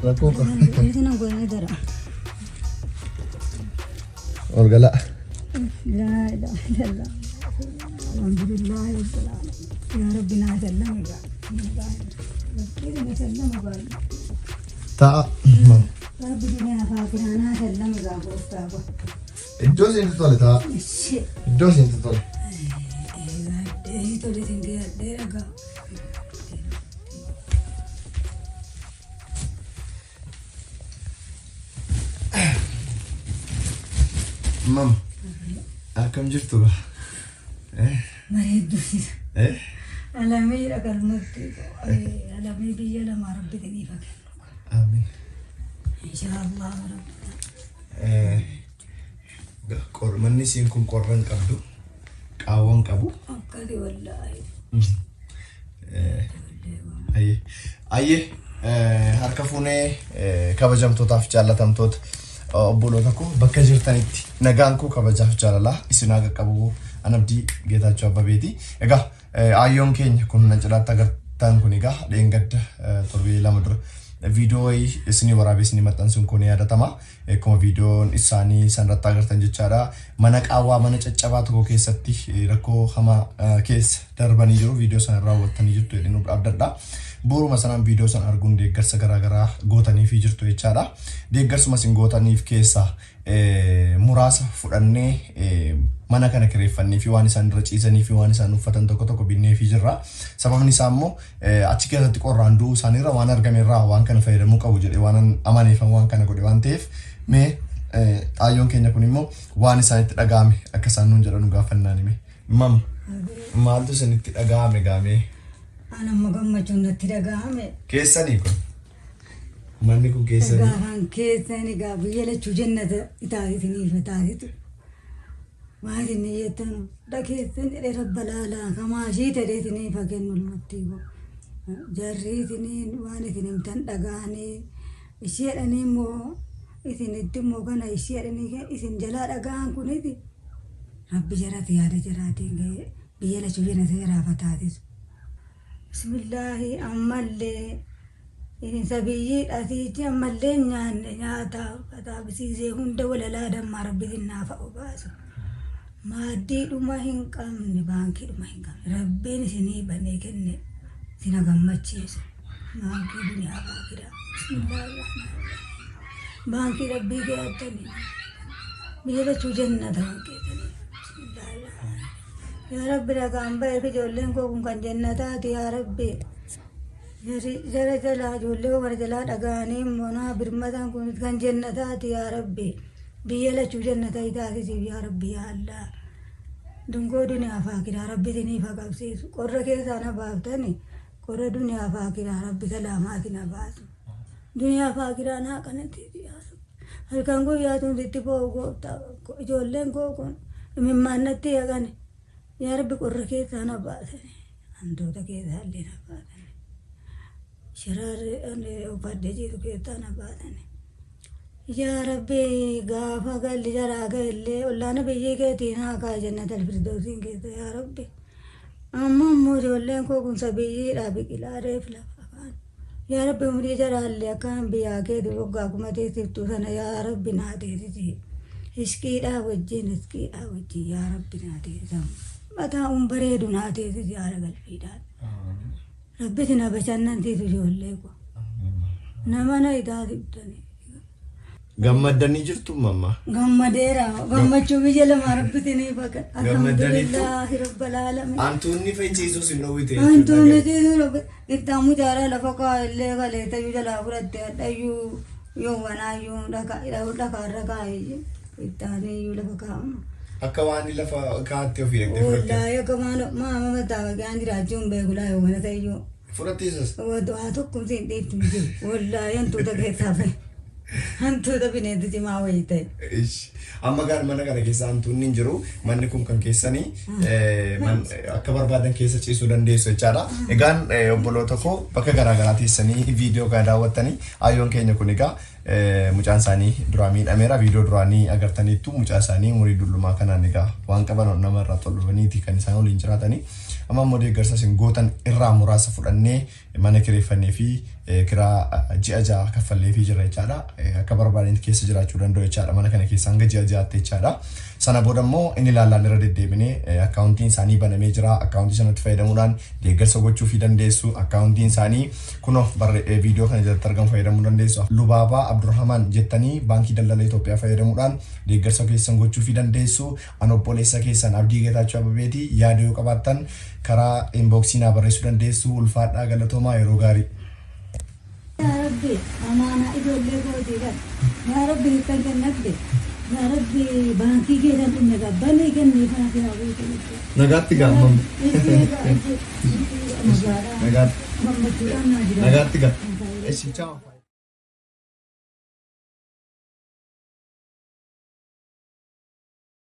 Rakkoo qaba. Ol galaa. Laa ilaaha illallah. Alhamdulillah rabbil alamin. Yaa Rabbi naa sallama gaa. Rabbi na sallama gaa. Ta'a. Rabbi duniyaa fi akiraa naa sallama gaa gooftaa koo. Iddoo isinitti tole ta'a. Ishee. Iddoo isinitti tole. Egaa tole isin gahadhee dhagaa. Mam. Akkam jirtu ba? Bareedduu. Eh? Alamii dhagalmatti. Alamii biyya lamaa rabbi isiniif haa kennu. Amiin. Inshaallah rabbi. Manni isiin kun qorra hin qabdu. Qaawwa hin qabu. Akkati wallaahi. Ayyee. Ayyee. Harka fuunee kabajamtootaaf jaallatamtoota obboloota koo bakka jirtanitti nagaan koo kabajaaf jaalalaa isin haa qaqqabu an Abdii Geetaachoo Abbabeeti. Egaa aayyoon keenya kun na cinaatti agartan kun egaa dheengadda torbee 2 dura viidiyoo wayii isinii waraabee isinii maxxansuun kun yaadatama. Akkuma viidiyoon isaanii sanarratti agartan jechaadha. Mana qaawwaa mana caccabaa tokko keessatti rakkoo hamaa keessa darbanii jiru. Viidiyoo sana raawwattanii jirtu jedheen abdadha. Bu'uuruma sanaan viidiyoo sana arguun deeggarsa garaagaraa gootaniifii jirtu jechaadha. Deeggarsuma isin gootaniif keessaa muraasa fudhannee mana kana kireeffannee fi waan isaan irra ciisanii fi waan isaan uffatan tokko tokko binneefii jirra. Sababni isaa immoo achi keessatti qorraan du'uu isaaniirra waan argame irraa waan kana fayyadamuu qabu jedhee waan amaneefan waan kana godhe waan ta'eef mee xaayyoon keenya kun immoo waan isaanitti dhaga'ame akka isaan nuun jedhan nu gaafannaan hime. Mam maaltu isinitti dhaga'ame gaamee? An amma gammachuun natti dhaga'ame. Keessanii kun manni kun keessanii. Gaafaan keessan egaa biyya lachuu jannata itaasisiniif taasisu. Waan isin jettan dhageessan jedhee rabba laalaa kamaa ishii ta'ee isiniif haa kennu ilmattii koo. Jarri isiniin waan isin himtan dhaga'anii isheedhanii immoo isinitti immoo kana isheedhanii isin jalaa dhaga'an kunis rabbi jarati yaada jaraatiin ga'ee biyya lachuu jannata jaraaf haa taasisu. Bismillaahi ammallee isin sabiyyiidha siichi ammallee hin nyaanne nyaata uffataa bisiisee hunda walalaa dammaa rabbi isin naafa obaasu. Maaddii dhuma hin qabne baankii dhuma hin qabne rabbiin isinii banee kenne isin haa gammachiisu. Baankii duniyaa fi akiraa. Bismillaahi rahmaani rahiim. Baankii rabbii keeyattanii biyya lachuu jannata keessanii. Bismillaahi rahmaani rahiim. Yaa Rabbi ragaan ba'eef ijoolleen koo kun kan jannataati yaa Rabbi. Jara jalaa ijoollee koo kana jalaa dhaga'anii immoo naa birmatan kun kan jannataati yaa Rabbi. Biyya lachuu jannata taasisiif yaa Rabbi yaa Allah. Dungoo duniyaa fi akiraa Rabbi isiniif haa qabsiisu. Qorra keessaa na baaftani qorra duniyaa fi akiraa Rabbi salaamaa isin haa baasu. Duniyaa fi akiraa naa qanatiif yaa Rabbi. Halkan guyyaa tun sitti boo'u gooftaa koo. Ijoolleen koo kun imimmaan natti haqani. Yaa Rabbi qorra keessaa na baasani. Hantuuta keessaa illee na baasani. Sharaarri ani uffadhee jiru keessaa na baasani. Yaa Rabbi gaafa galli jaraa ga'e illee ollaan biyyii keetii naa kaa'e jannatal firdoosiin keessa yaa Rabbi. Amma immoo ijoolleen koo kun sabiyyiidha biqilaa reef lafa kaan. Yaa Rabbi umrii jaraallee akka anbiyaa keeti waggaa kuma teessiftuu sana yaa Rabbi naa teessisi. Hiskiidhaa wajjin hiskiidhaa wajjin yaa Rabbi naa teessisa. Mataa un bareedu naa teessisi haara galfiidhaan. Rabbi isin haa bashannansiisu ijoollee koo. Nama na itaasiftanii. Gammaddanii jirtu mamma. Gammadeera. Gammachuu biyya lamaa rabbi isiniif haa kennu. Gammaddaniittu? Alhamdulillaahi rabbil aalamiin. Hantuunni fechiisus hin dhowwite. Hantuunni ciisuu rabbi qixxaa mucaaraa lafa kaa'ellee kaleessayyuu jalaa fudhatte hadhayyuu yoowwanaayyuu dhakaarra kaa'e qixxaaniyyuu lafa kaa'ama. Akka waan lafa kaa'atte ofii dhaqxee fudhatte. Wallaahi akka waan maama mataa jiraachuu hin beeku laa yoowwana ta'eyyuu. Fudhattiisas. Waa tokkumsi hin dhiiftu hin jiru. Wallaahi hantuuta keessaa bahe. Hantuuta bineensi cimaa wayii ta'e. Ish. Amma gaan mana kana keessa hantuunni hin jiru. Manni kun kan keessanii akka barbaadan keessa ciisuu dandeessu jechaadha. Egaan obboloota koo bakka garaa garaa teessanii viidiyoo kana daawwattanii ayyoon keenya kun egaa mucaan isaanii duraa miidhameera. Viidiyoo duraanii agartaniittu mucaa isaanii umurii dullumaa kanaan egaa waan qaban nama irraa tolfaniiti kan isaan waliin jiraatanii. Amma immoo deeggarsa isin gootan irraa muraasa fudhannee mana kireeffannee fi kiraa ji'a 6 kaffalleefii jirra jechaadha. Akka barbaadanitti keessa jiraachuu danda'u jechaadha. Mana kana keessa hanga ji'a 6tti jechaadha. Sana booda immoo inni ilaallaan irra deddeebinee akkaawuntiin isaanii banamee jira. Akkaawuntii sanatti fayyadamuudhaan deeggarsa gochuufii dandeessu. Akkaawuntiin isaanii kunoo viidiyoo kana jalatti argamu fayyadamuu dandeessu. Lubaabaa Abdurrahman jettanii Baankii Daldala Itoophiyaa fayyadamuudhaan deeggarsa keessan gochuufii dandeessu. An obboleessa keessan Abdii Geetaachoo Ababeeti. Yaada yoo qabaattan karaa inbox naa barreessuu dandeessu. Ulfaadhaa galatoomaa yeroo gaarii. Yaa Rabbi amaanaa ijoollee kootii kan yaa Rabbi sittan kennadhe yaa Rabbi baankii kee kan dhumne gabbanii kennii kana yaa guutu. Nagaatti gaa mamma. Nagaatti. Gammachuudhaan naa jiraadha. Nagaatti gaa. Eshi ciao.